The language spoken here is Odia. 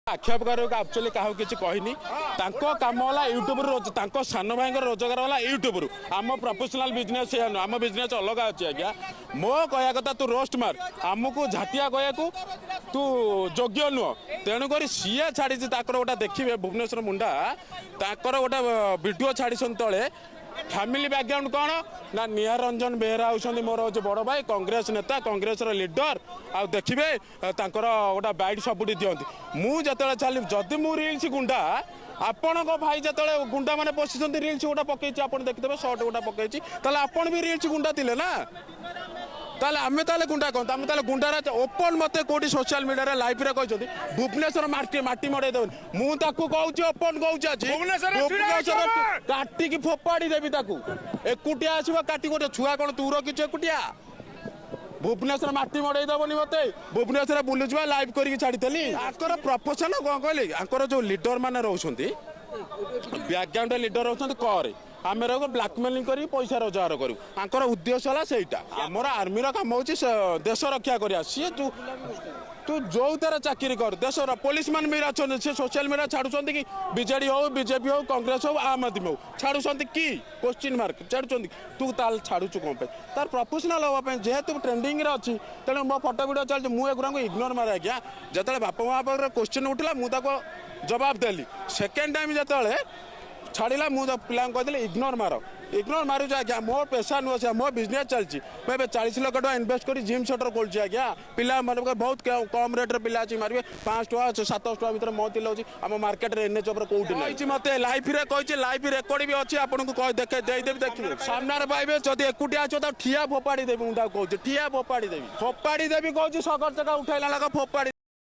ଆକ୍ଷେପ କରିବାକୁ ଆକ୍ଚୁଆଲି କାହାକୁ କିଛି କହିନି। ତାଙ୍କ କାମ ହେଲା ୟୁଟ୍ୟୁବରୁ, ତାଙ୍କ ସାନ ଭାଇଙ୍କର ରୋଜଗାର ହେଲା ୟୁଟ୍ୟୁବରୁ। ଆମ ପ୍ରଫେସନାଲ ବିଜନେସ୍ ସେଇଆ ନୁହଁ, ଆମ ବିଜନେସ୍ ଅଲଗା ଅଛି ଆଜ୍ଞା। ମୋ କହିବା କଥା, ତୁ ରୋଷ୍ଟ ମାର, ଆମକୁ ଝାଟିଆ କହିବାକୁ ତୁ ଯୋଗ୍ୟ ନୁହଁ। ତେଣୁକରି ସିଏ ଛାଡ଼ିଛି ତାଙ୍କର ଗୋଟେ, ଦେଖିବେ, ଭୁବନେଶ୍ୱର ମୁଣ୍ଡା ତାଙ୍କର ଗୋଟେ ଭିଡ଼ିଓ ଛାଡ଼ିଛନ୍ତି ତଳେ। ଫ୍ୟାମିଲି ବ୍ୟାକଗ୍ରାଉଣ୍ଡ କ'ଣ ନା, ନିହାର ରଞ୍ଜନ ବେହେରା ହେଉଛନ୍ତି ମୋର ହେଉଛି ବଡ଼ ଭାଇ, କଂଗ୍ରେସ ନେତା, କଂଗ୍ରେସର ଲିଡର। ଆଉ ଦେଖିବେ ତାଙ୍କର ଗୋଟେ ବାଇଟ୍ ସବୁଠି ଦିଅନ୍ତି। ମୁଁ ଯେତେବେଳେ ଚାଲି, ଯଦି ମୁଁ ରିଲ୍ସ ଗୁଣ୍ଡା, ଆପଣଙ୍କ ଭାଇ ଯେତେବେଳେ ଗୁଣ୍ଡା ମାନେ ପଶିଛନ୍ତି, ରିଲ୍ସ ଗୋଟେ ପକେଇଛି, ଆପଣ ଦେଖିଦେବେ, ସର୍ଟ ଗୋଟେ ପକେଇଛି, ତାହେଲେ ଆପଣ ବି ରିଲ୍ସ ଗୁଣ୍ଡା ଥିଲେ ନା? ତାହେଲେ ଆମେ ତାହେଲେ ଗୁଣ୍ଡା କହନ୍ତୁ, ଆମେ ତାହେଲେ ଗୁଣ୍ଡାର ଓପନ। ମତେ କୋଉଠି ସୋସିଆଲ ମିଡ଼ିଆରେ ଲାଇଭରେ କହିଛନ୍ତି ଭୁବନେଶ୍ୱର ମାଟି ମାଟି ମଡ଼େଇ ଦେବନି। ମୁଁ ତାକୁ କହୁଛି, ଓପନ କହୁଛି ଆଜି, ଭୁବନେଶ୍ୱରରେ ଛିଡ଼ା ହେଇଛି। ଭୁବନେଶ୍ୱର କାଟିକି ଫୋପାଡ଼ି ଦେବି ତାକୁ। ଏକୁଟିଆ ଆସିବ କାଟି, ଗୋଟେ ଛୁଆ କ'ଣ ତୁ ରଖିଛୁ ଏକୁଟିଆ? ଭୁବନେଶ୍ୱର ମାଟି ମଡ଼େଇ ଦେବନି ମତେ। ଭୁବନେଶ୍ୱର ବୁଲୁଯିବା ଲାଇଭ୍ କରିକି ଛାଡ଼ିଥିଲି। ଆଙ୍କର ପ୍ରଫେସନ କ'ଣ କହିଲେ, ଆଙ୍କର ଯୋଉ ଲିଡର ମାନେ ରହୁଛନ୍ତି, ବ୍ୟାକଗ୍ରାଉଣ୍ଡ ଲିଡର ରହୁଛନ୍ତି କରେ, ଆମେ ରହୁ ବ୍ଲାକମେଲିଂ କରି ପଇସା ରୋଜଗାର କରିବୁ। ଆଙ୍କର ଉଦ୍ଦେଶ୍ୟ ହେଲା ସେଇଟା। ଆମର ଆର୍ମିର କାମ ହେଉଛି ଦେଶ ରକ୍ଷା କରିବା। ସିଏ ତୁ ଯୋଉଥିରେ ଚାକିରି କର, ଦେଶର ପୋଲିସ ମାନେ ବି ଅଛନ୍ତି, ସେ ସୋସିଆଲ ମିଡ଼ିଆ ଛାଡୁଛନ୍ତି କି? ବିଜେଡି ହଉ, ବିଜେପି ହଉ, କଂଗ୍ରେସ ହଉ, ଆମ୍ ଆଦମୀ ହଉ, ଛାଡୁଛନ୍ତି କି? Question mark. ଛାଡୁଛନ୍ତି? ତୁ ତାହେଲେ ଛାଡୁଛୁ କ'ଣ ପାଇଁ? ତାର ପ୍ରଫେସନାଲ ହେବା ପାଇଁ, ଯେହେତୁ ଟ୍ରେଣ୍ଡିଂରେ ଅଛି, ତେଣୁ ମୋ ଫଟୋ ଭିଡ଼ିଓ ଚାଲିଛି। ମୁଁ ଏଗୁଡ଼ାଙ୍କୁ ଇଗ୍ନୋର ମାରେ ଆଜ୍ଞା। ଯେତେବେଳେ ବାପା ମା ପାଖରେ କୋଶ୍ଚିନ୍ ଉଠିଲା, ମୁଁ ତାକୁ ଜବାବ ଦେଲି। ସେକେଣ୍ଡ ଟାଇମ୍ ଯେତେବେଳେ ଛାଡ଼ିଲା, ମୁଁ ତ ପିଲାଙ୍କୁ କହିଥିଲି ଇଗ୍ନୋର ମାର। ଇଗ୍ନୋର ମାରୁଛି ଆଜ୍ଞା। ମୋ ପେସା ନୁହଁ ସେ, ମୋ ବିଜନେସ୍ ଚାଲିଛି। ମୁଁ ଏବେ 40 ଲକ୍ଷ ଟଙ୍କା ଇନଭେଷ୍ଟ କରି ଜିମ୍ ସେଣ୍ଟର ଖୋଲିଛି ଆଜ୍ଞା। ପିଲାମାନଙ୍କ ବହୁତ କମ୍ ରେଟ୍ରେ ପିଲା ଅଛି ମାରିବେ, 500 ଟଙ୍କା 700 ଟଙ୍କା ଭିତରେ ମନ୍ଥଲି ହେଉଛି। ଆମ ମାର୍କେଟରେ ଏନ୍ଏଚ୍ ଉପରେ କୋଉଠି ନାହିଁ। କହିଛି ମତେ, ଲାଇଭ୍ରେ କହିଛି, ଲାଇଭ୍ ରେକର୍ଡ ବି ଅଛି, ଆପଣଙ୍କୁ କହି ଦେଖେ ଦେଇଦେବି, ଦେଖିବେ, ସାମ୍ନାରେ ପାଇବେ। ଯଦି ଏକୁଟିଆ ଅଛ, ତାକୁ ଠିଆ ଫୋପାଡ଼ି ଦେବି। ମୁଁ ତାକୁ କହୁଛି, ଠିଆ ଫୋପାଡ଼ି ଦେବି, ଫୋପାଡ଼ି ଦେବି କହୁଛି। ସଗର ଚକା ଉଠାଇଲା ଲେଖା ଫୋପାଡ଼ି।